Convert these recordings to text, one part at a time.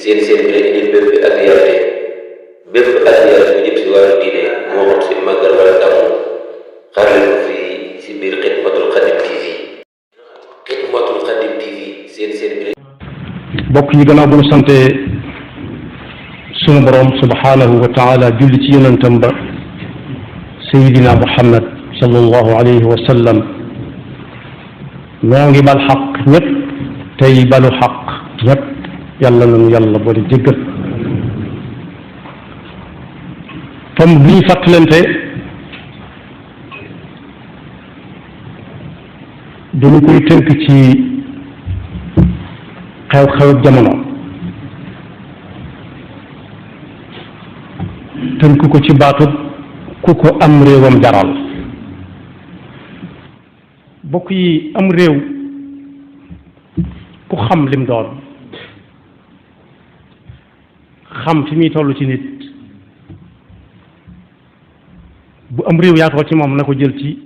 seen bi la indil bépp actualité bu jëm si wàllu diine moo xam si màggal wala gàmmu xaaral ko fii si biir Xidmatul Xadim TV. Xidmatul Xadim TV seen bi la. bokk yi gannaaw bu ñu sante sunu borom subhanahu wa taala julli ci yonentam ba sayidina Muhammad sallallahu alayhi wa sallam noo ngi bal xaq ñëpp tey balu xaq ñëpp yàlla nañu yàlla boole jéggal tom bi ñu fàttalante dañu koy tënk ci xew-xew jamono tënk ko ci baatu ku ko am réewam jaral bokk yi am réew ku xam lim doon xam fi muy toll ci nit bu am réew yaatoo ci moom na ko jël ci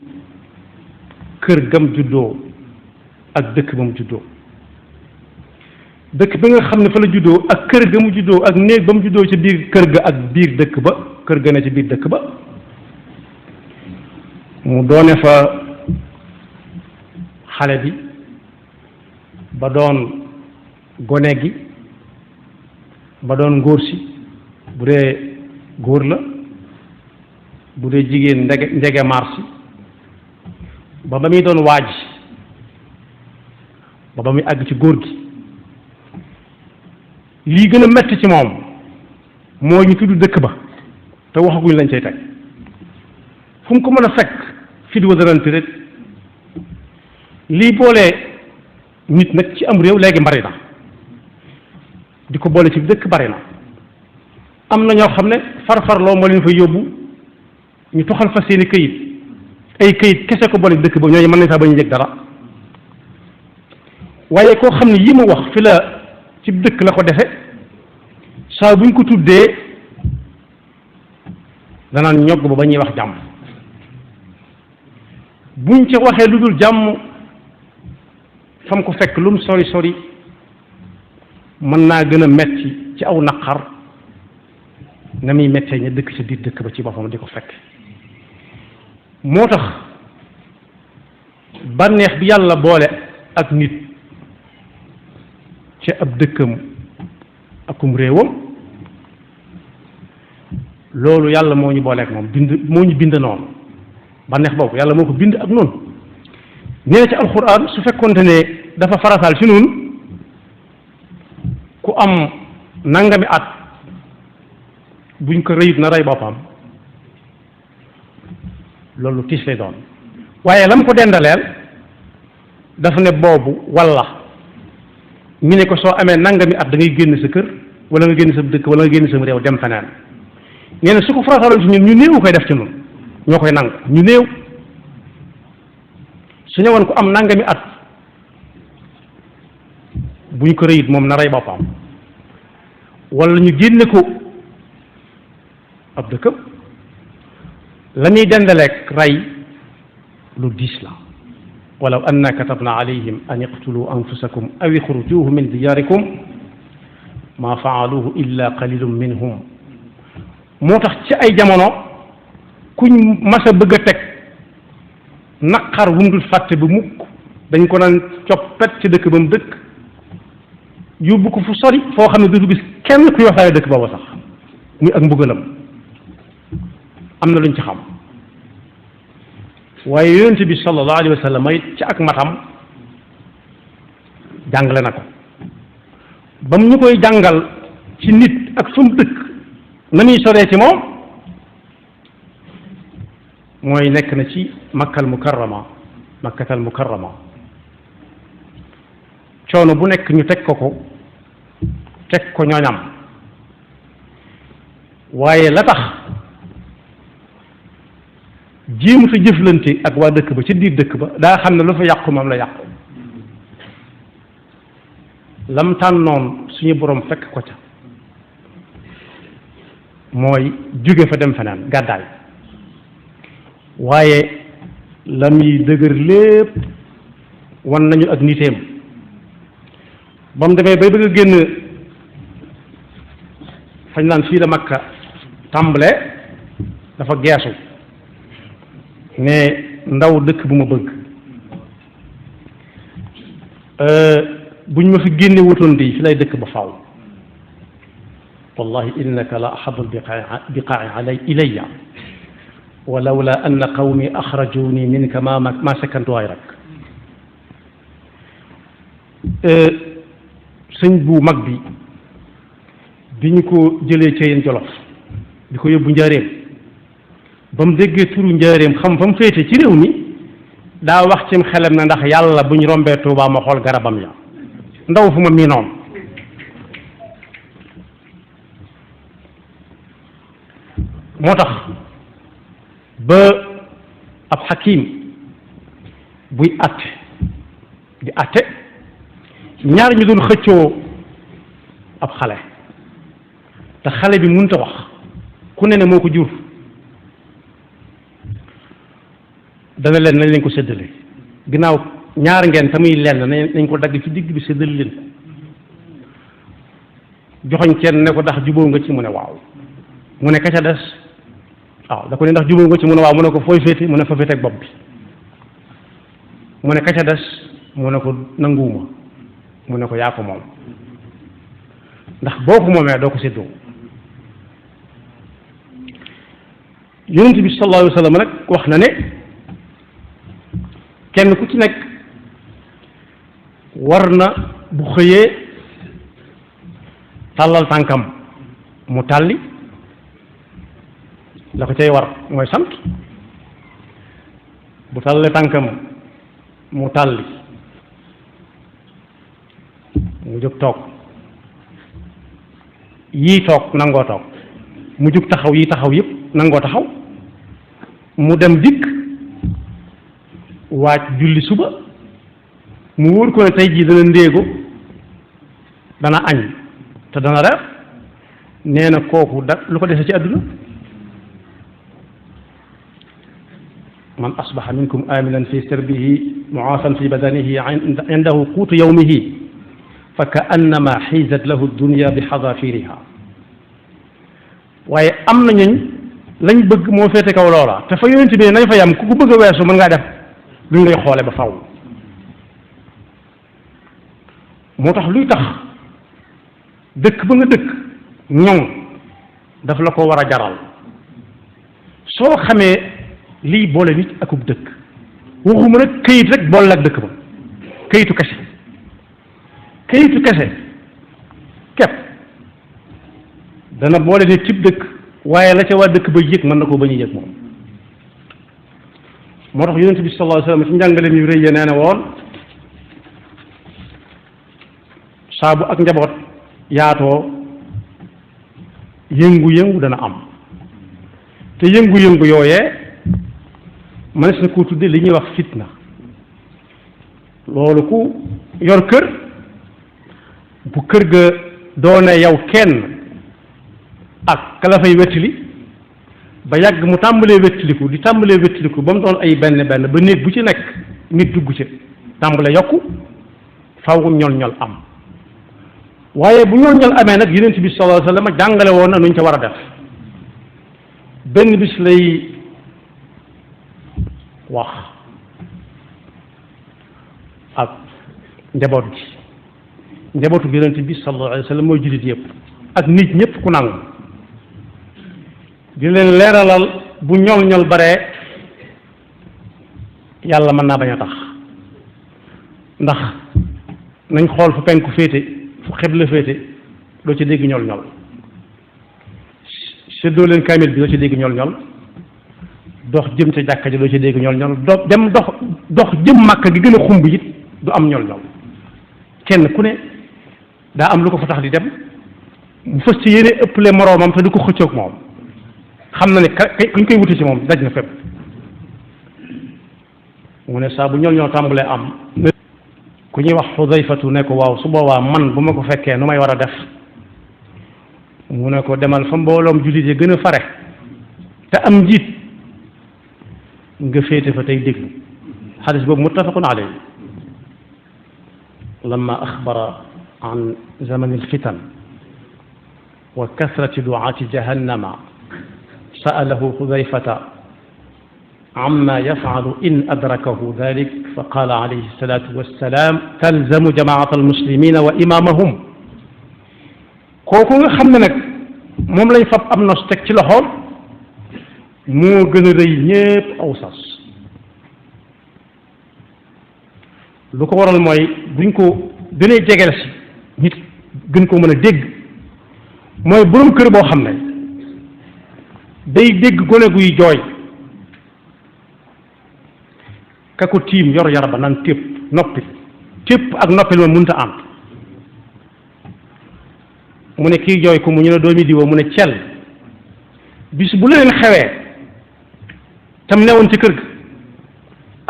kër gam juddoo ak dëkk ba mu juddoo dëkk ba nga xam ne fa la juddoo ak kër ga mu juddoo ak néeg ba mu juddoo ci biir kër ga ak biir dëkk ba kër ga ne ci biir dëkk ba mu doone fa xale bi ba doon gone gi ba doon ngóor si bu dee góor la bu dee jigéen ndege marsi ba muy doon waaj ba muy àgg ci góor gi lii gën a metti ci moom moo ñu tudd dëkk ba te waxaguñ lañ cay teg fu mu ko mën a fekk fi di wadaranti rek lii boole nit nag ci am réew léegi bari na di ko boole ci dëkk bari na am na ñoo xam ne farfarloo moo leen fa yóbbu ñu toxal fa seeni këyit ay këyit kese ko boole dëkk ba ñooñu mën nañ saa ba ñu yëg dara waaye koo xam ne yi mu wax fi la ci dëkk la ko defe saa buñ ko tuddee danaan ñogg ba ñuy wax jàmm buñ ca waxee lu dul jàmm fam ko fekk lum sori sori mën naa gën a metti ci aw naqar na muy mettee ña dëkk ci biir dëkk ba ci boppam di ko fekk moo tax bànneex bi yàlla boole ak nit ci ab dëkkam akum réewam loolu yàlla moo ñu boole ak moom moo ñu bind noonu bànneex boobu yàlla moo ko bind ak noonu nee na ci alxuraan su fekkonte ne dafa farataal ci noonu ku am nangami at buñ ko rëyut na rey boppam loolu tiis lay doon waaye lam ko dendaleel dafa ne boobu walla ñu ne ko soo amee nangami at da ngay génn sa kër wala nga génn sa dëkk wala nga génn sa réew dem feneen nee na su ko farataaloon ci ñun ñu néew koy def ci ñun ñoo koy nangu ñu néew su ñëwoon ko am nangami at buñ ko rëyit moom na rey boppam wala ñu génne ko ab dëkkam la muy dendaleeg rey lu diis la walaw anna katabna alayhim an iqtulu anfusakum aw ixrujuhu min diyarikum ma faaluhu illa qalilun minhum moo tax ci ay jamono kuñ mas a bëgg a teg naqar wu mu dul fàtte ba mukk dañ ko naan coppet ci dëkk ba mu dëkk yóbbu ko fu sori foo xam ne dootu gis kenn kuy waxtaane dëkk booba sax muy ak mbugalam am na luñ ci xam waaye yonent bi sallallahu alayhi wa sallam ay ci ak matam jàngale na ko ba mu ñu koy jàngal ci nit ak fu mu dëkk na muy soree ci moom mooy nekk na ci makkatal mukarrama coono bu nekk ñu teg ko ñooñam waaye la tax jéemu sa jëflante ak waa dëkk ba ci biir dëkk ba daa xam ne lu fa yàqu moom la yàqu lam tànnoon suñu borom fekk ko ca mooy jóge fa dem feneen gàddaay waaye la muy dëgër lépp wan nañu ak niteem ba mu demee bay bëgg a génn fañ naan fii la Makka tàmbale dafa geesu ne ndaw dëkk bu ma bëgg buñ ma fi génne wutoon di fi lay dëkk ba faw wallahi innaka la ahabu albiqaa'i ilayya walawla anna qawmi axrajuni minka ma sakantu gayrak sëñ bu mag bi ñu ko jëlee ca yéen Jolof di ko yóbbu njaareem ba mu déggee turu njaareem xam fa mu féete ci réew mi daa wax cim xelam na ndax yàlla bu ñu rombee Tuubaa ma xool garabam ya ndaw fu ma miinoon moo tax ba ab xakim buy atte di atte ñaar ñu doon xëccoo ab xale te xale bi mënut a wax ku ne moo ko jur dana leen nañ leen ko séddale ginnaaw ñaar ngeen tamuy lenn nañ ko dagg ci digg bi séddale leen ko joxoñ kenn ne ko ndax jubóo nga ci mu ne waaw mu ne ka ca des waaw da ko ne ndax jubóo nga ci mu ne waaw mu ne ko fooy féete mu ne fa féete ak bopp bi mu ne ka ca des mu ne ko nanguwuma mu ne ko yaa ko moom ndax boo ko moomee doo ko séddoo yonent bi sallallahu alayhi wa sallam nag wax na ne kenn ku ci nekk war na bu xëyee tàllal tànkam mu tàlli la ko cay war mooy sant bu tàllalee tànkam mu tàlli mu jóg toog yii toog nangoo toog mu jóg taxaw yii taxaw yëpp nangoo taxaw mu dem dikk waaj julli suba mu wóor ko ne tey jii dana ndéego dana añ te dana reer nee na kooku da lu ko dese ci àdduna man asbaha minkum aminan fi sirbihi muafan fi badanihi indahu quutu yawmihi fa ka annama xiizat lahu dunya bi xadafiriha waaye am na ñuñ lañ bëgg moo féete kaw loola te fa yonent bi nañ fa yam ku ko bëgg a weesu mën ngaa def luñ lay xoole ba faw moo tax luy tax dëkk ba nga dëkk ñoŋ daf la ko war a jaral soo xamee lii boole nit akub dëkk waxuma nag këyit rek boole ak dëkk ba këyitu kese képp dana boole nit cib dëkk waaye la ca waa dëkk ba yëg mën na koo bañ a yëg moom moo tax yonent bi sallallahu alayhi wa sallam ci njàngaleem yu rëy ya nee na woon saabu ak njaboot yaatoo yëngu-yëngu dana am te yëngu-yëngu yooyee mënees na koo tudde li ñuy wax fitna loolu ku yor kër bu kër ga doone yow kenn ak kala fay wettili ba yàgg mu tàmbalee wettiliku di tàmbalee wettiliku ba mu doon ay benn benn ba néeg bu ci nekk nit dugg ci tàmbale yokku faw ñol-ñol am waaye bu ñol-ñol amee nag yonent bi sallallahu alayhi wa sallam jàngale woon na nuñ ca war a def benn bis lay wax ak njaboot gi njabootu yonent bi sallallahu alayhi wa sallam mooy jullit yëpp ak nit ñëpp ku nangu di leen leeralal bu ñol-ñol baree yàlla mën naa bañ a tax ndax nañ xool fu penku féete fu xibla féete doo ci dégg ñol-ñol séddoo leen kaamil bi doo ci dégg ñol-ñol dox jëm ca jàkka ji doo ci dégg ñol-ñol dem dox jëm màkka gi gën a xumb it du am ñol-ñol kenn ku ne daa am lu ko fa tax di dem mu fës ci yéene ëpple moroomam te du ko xëccoog moom xam na ne kuñ koy wuti ci moom daj na fépp mu ne saa bu ñol-ñol tàmbalee am ku ñuy wax Xudayfatu ne ko waaw su boobaa man bu ma ko fekkee nu may war a def mu ne ko demal fa mbooloom jullit yi gën a fare te am njiit nga féete fa tey déglu xadis boobu muttafaqun alayhi lamma axbara an zamani alfitan وكثرة دعاة جهنم سأله حذيفة عما يفعل إن أدركه ذلك فقال عليه الصلاة والسلام تلزم جماعة المسلمين وإمامهم kooku nga xam ne nag moom lañ fab am nos teg ci loxoom moo gën a rëy ñépp aw sas lu ko waral mooy buñ ko gënee jegeel si nit gën koo mën a dégg mooy borom kër boo xam ne day dégg gone guy jooy ka ko tiim yor yara ba naan tépp noppi tépp ak noppil ma munta ànd mu ne kii jooy ko mu ñu ne doomi diwoo mu ne cel bis bu leen xewee tam newoon ci kër ga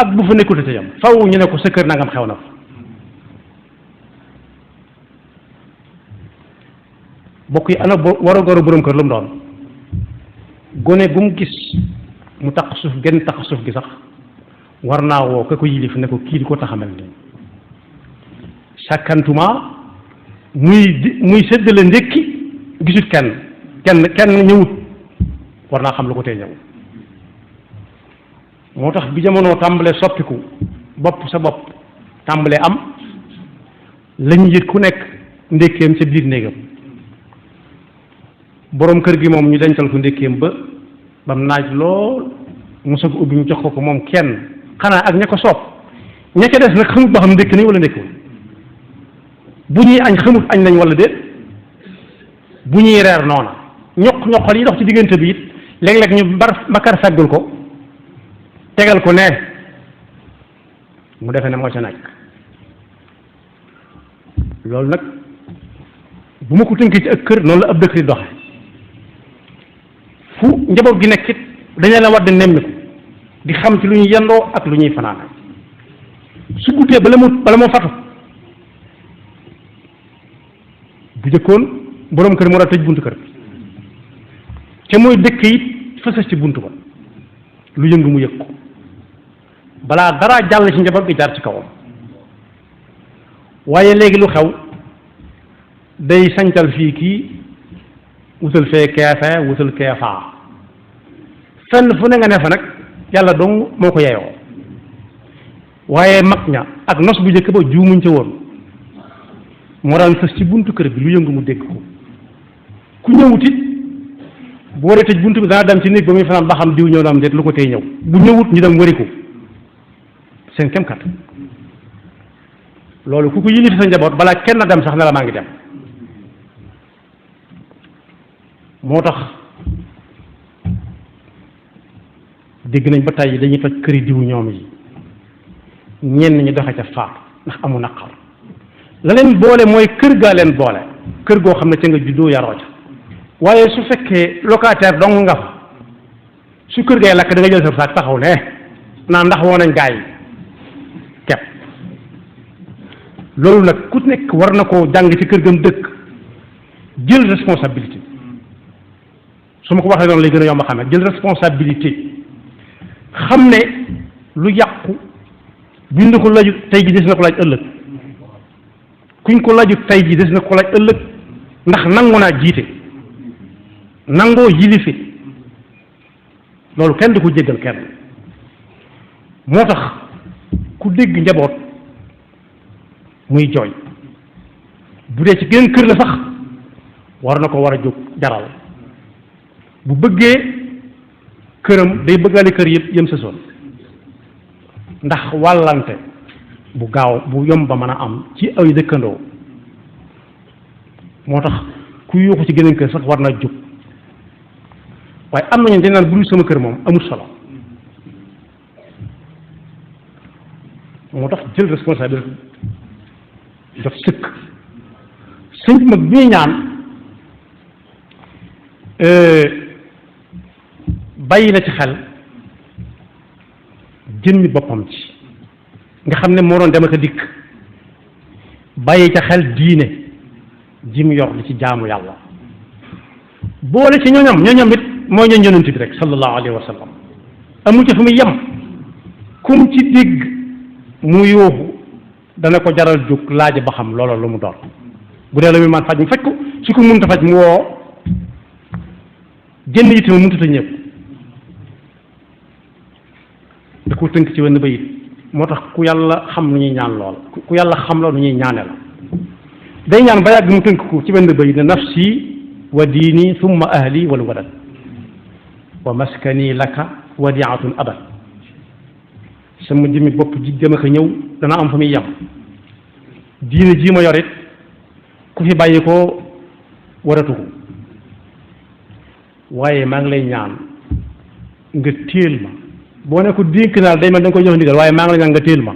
ak bu fa nekkul te yam faw ñu ne ko sa kër nangam xew na fa bokk yi ana war a góor borom kër lu mu doon gone gu mu gis mu taq suuf genn taq suuf gi sax war naa woo ka ko yilif ne ko kii di ko taxamal nii sàkkantuma muy séddale ndékki gisut kenn ñëwut war naa xam lu ko tee ñëw moo tax bi jamono tàmbalee soppiku bopp sa bopp tàmbalee am lañu yët ku nekk ndékkeem sa biir néegam boroom kër gi moom ñu dencal ko ndékkeem bam naaj lool mu soog ubbi ñu jox ko moom kenn xanaa ak ña ko soob ña ca des nag xamut ba xam ndékk nañ wala ndékkiwul bu ñuy añ xamut añ nañ wala déet bu ñuy reer noona ñoqal yi dox ci diggante bi it léeg-léeg ñu bakar feggul ko tegal ko ne mu defee ne moo ca nekk loolu nag bu ma ko tënkee ci ak kër noonu la ab dëkk di doxe fu njaboot gi nekk it dañu la war di nemmiku di xam ci lu ñuy yendoo ak lu ñuy fanaane su guddee bala moo fatu bu jëkkoon boroom kër moo daa tëj buntu kër bi te mooy dëkk it fësës ci buntu ba lu yëngu mu yëg ko balaa dara jàll ci njaboot gi jaar ci kawam waaye léegi lu xew day sañcal fii kii wutal fee keefe wutal keefaa fenn fu ne nga ne fa nag yàlla dong moo ko yeyoo waaye mag ña ak nos bu njëkk ba juumuñ ca woon moo daan fës ci buntu kër bi lu yëngu mu dégg ko ku ñëwut it bu waree tëj buntu bi dana dem ci néeg ba muy fanaan ba xam diw ñëw na am déet lu ko tey ñëw bu ñëwut ñu dem wari ko seen kem kat loolu ku ko yilif sa njaboot balaa kenn dem sax ne la maa ngi dem moo tax dégg nañ ba tey dañuy toj këri diw ñoom yi ñenn ñi doxe ca faat ndax amu naqar la leen boole mooy kër gaa leen boole kër goo xam ne ca nga juddoo yaroo ca waaye su fekkee locataire dong nga fa su kër gay lakk da nga jël sa saak taxaw ne naa ndax woo nañ gaa yi kepp loolu nag ku nekk war na koo jàng ci kër gam dëkk jël responsabilité su ma ko waxee noonu lay gën a yomb a xamee jël responsabilité xam ne lu yàqu buñ la ko lajut tey ji des na ko laaj ëllëg kuñ ko lajut tey ji des na ko laaj ëllëg ndax nangu naa jiite nangoo yilifi loolu kenn du ko jéggal kenn moo tax ku dégg njaboot muy jooy bu dee ci geneen kër la sax war na ko war a jóg jaral bu bëggee këram day bëggale kër yëpp yëm sa son ndax wàllante bu gaaw bu yomb ba mën a am ci ay dëkkandoo moo tax ku yuuxu ci geneen kër sax war na jóg waaye am nañu dañ naan bu dul sama kër moom amul solo moo tax jël responsabilité daf sëkk sëñ bi mag bi ñaan bàyyi na ci xel jëmmi boppam ci nga xam ne moo doon dem ak a dikk bàyyi ca xel diine ji mu yor li ci jaamu yàlla boole ci ñooñam it mooy ñooñ yonent bi rek sallallahu alayhi wa sallam amu ca fu muy yem kum ci dégg mu yuuxu dana ko jaral jóg laaj ba xam loola lu mu doon bu dee la muy man faj mu faj ko su ko mënta faj mu woo jenn yitte moom mënut a ñëpp da ko tënk ci wenn bayit moo tax ku yàlla xam lu ñuy ñaan lool ku yàlla xam lool lu ñuy ñaane la day ñaan ba yàgg mu tënk ko ci wenn bayit ne nafsi wa diini thumma ahli wal walad wa maskani laka wadiatun abad sama jëmmi bopp ji jëm ak ñëw dana am fa muy yem diine ji ma yorit ku fi bàyyi ko waratu ko waaye maa ngi lay ñaan nga téel ma boo ne ko dénk naa day mel da nga koy jox ndigal waaye maa ngi lay ñaan nga téel ma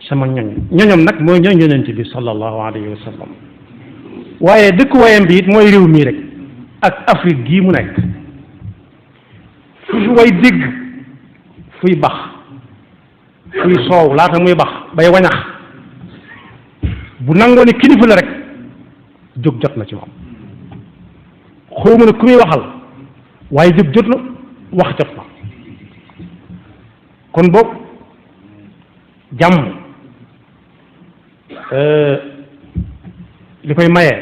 sama ñoñom nag mooy ñooñ yonent bi sallallahu alayhi wa sallam waaye dëkkuwaayam bi it mooy réew mii rek ak Afrique gii mu nekk fu fi way dégg fuy bax fuy soow laata muy bax bay wañax bu nangoo ne kilifa la rek jóg jot na ci moom xawma ne ku muy waxal waaye jóg jot na wax jot na kon boog jàmm li koy mayee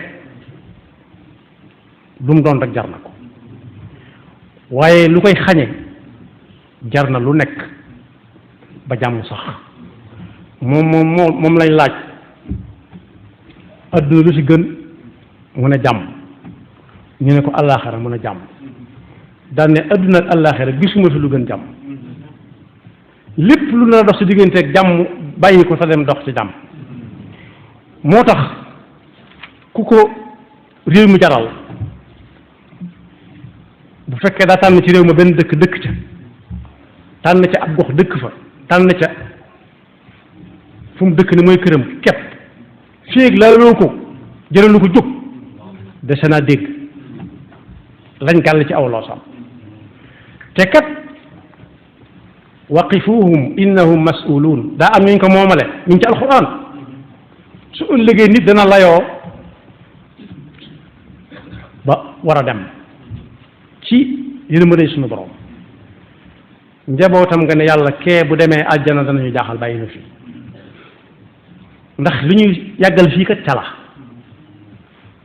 lu mu doon rek jar na ko waaye lu koy xañe jar na lu nekk ba jàmm sax moom lañ laaj adduna lu ci gën mu ne jàmm ñu ne ko àllaaxira mu ne jàmm daan ne adduna ak àllaaxira gisuma fi lu gën jàmm lépp lu na dox ci digganteeg jàmm bàyyi ko sa dem dox ci jàmm moo tax ku ko réew mi jaral bu fekkee daa tànn ci réew ma benn dëkk dëkk ca tànn ca ab gox dëkk fa tànn ca fu mu dëkk ni mooy këram képp féeg la loo ko jëralu ko jóg dese naa dégg lañ gàll ci aw loosam te kat waqifuhum innahum mas'uluun daa am ñu ko moomale ñu ngi ci alxuraan su ëllëgee nit dana layoo ba war a dem ci yërmande suñu borom njabootam nga ne yàlla kee bu demee àjjana danañu jaaxal bàyyi na fi ndax li ñuy yàggal fii kat cala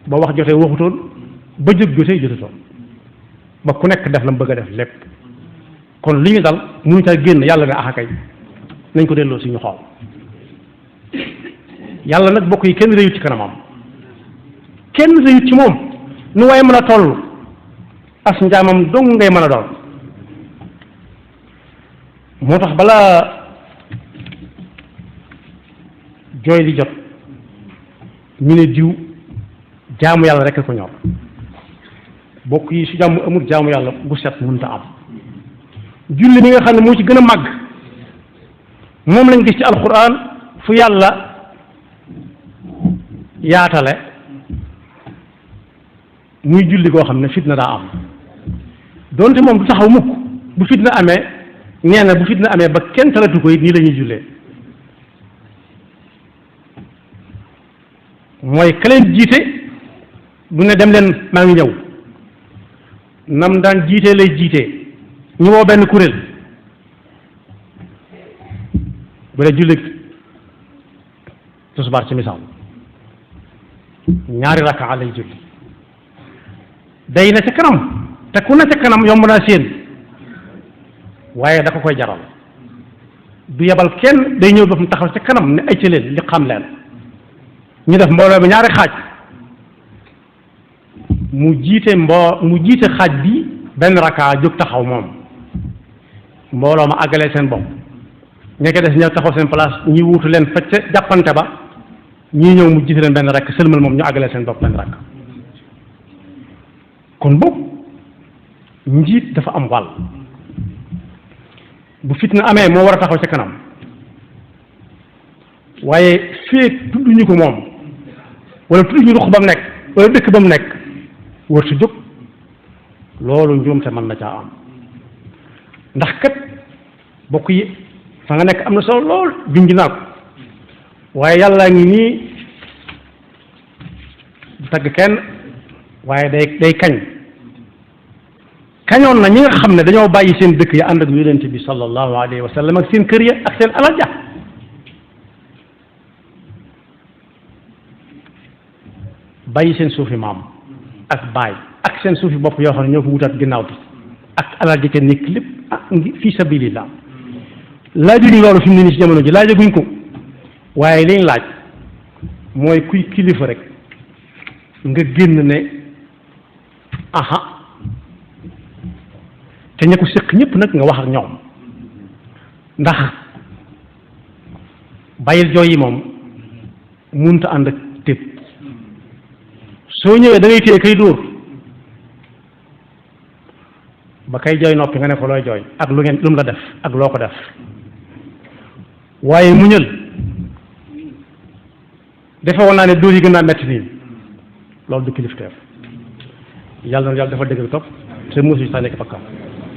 ba wax jotee waxutoon ba jóg jotee jotutoon ba ku nekk def la mu bëgg a def lépp kon li ñu dal mënu caa génn yàlla ne axa kay nañ ko delloo si ñu xool yàlla nag bokk yi kenn réyut ci kanamam kenn réyut ci moom nu waaye mën a toll as njaamam dong ngay mën a doon moo tax balaa jooy di jot ñu ne diw jaamu yàlla rek ko ñor bokk yi su jàmm amul jaamu yàlla bu set mënta am julli mi nga xam ne moo ci gën a màgg moom lañ gis ci alquran fu yàlla yaatale muy julli koo xam ne fitna daa am doonte moom du taxaw mukk bu fitna amee nee na bu fitna amee ba kenn talatu ko it nii la ñuy jullee mooy ka leen jiite du ne dem leen maa ngi ñëw nam daan jiitee lay jiitee ñu woo benn kuréel bu dee julli tisbaar ci misaal ñaari rakaa lay julli day na ca kanam te ku na ca kanam yomb naa séen waaye da ko koy jaral du yebal kenn day ñëw ba mu taxaw ca kanam ne ay ca leen li xam leen ñu def mbooloo bi ñaari xaaj mu jiite xaaj bi benn rakaa jóg taxaw moom mbooloo ma àggalee seen bopp ña ko des ñëw taxaw seen place ñi wuutu leen fecce jàppante ba ñii ñëw mu jiite leen benn rakk sëlmal moom ñu àggalee seen bopp benn rakk kon boobu njiit dafa am wàll bu fitna amee moo war a taxaw ca kanam waaye feek tudduñu ko moom wala tudduñu ruq ba mu nekk wala dëkk ba mu nekk war su jóg loolu njuumte mën na caa am ndax kat bokk yi fa nga nekk am na solo lool junj naa ko waaye yàllaa ngi nii du tagg kenn waaye day kañ kañoon na ñi nga xam ne dañoo bàyyi seen dëkk ya ànd ak yonent bi sallallahu alayhi wa sallam ak seen kër ya ak seen alal ja bàyyi seen suufi maam ak baay ak seen suufi bopp yoo xam ne ñoo ko wutaat ginnaaw bi ak alal ji ca nekk lépp ngi fii sabilillah laajuñu loolu fi mu ne nii si jamono ji laajaguñ ko waaye liñ laaj mooy kuy kilifa rek nga génn ne aha te ña ko séq ñëpp nag nga wax ak ñoom ndax bàyyil jooy yi moom munta ànd ak tépp soo ñëwee da ngay téye kay dóor ba kay jooy noppi nga ne ko looy jooy ak lu mu la def ak loo ko def waaye muñal defe woon naa ne dóor yi gën naa metti nii loolu du kilifteef yàlla na yàlla dafa dëgg topp te musu sa nekk bakkam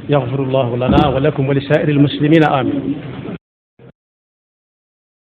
yaxfirullahu lana wa lakum wa li saa'iril muslimina amin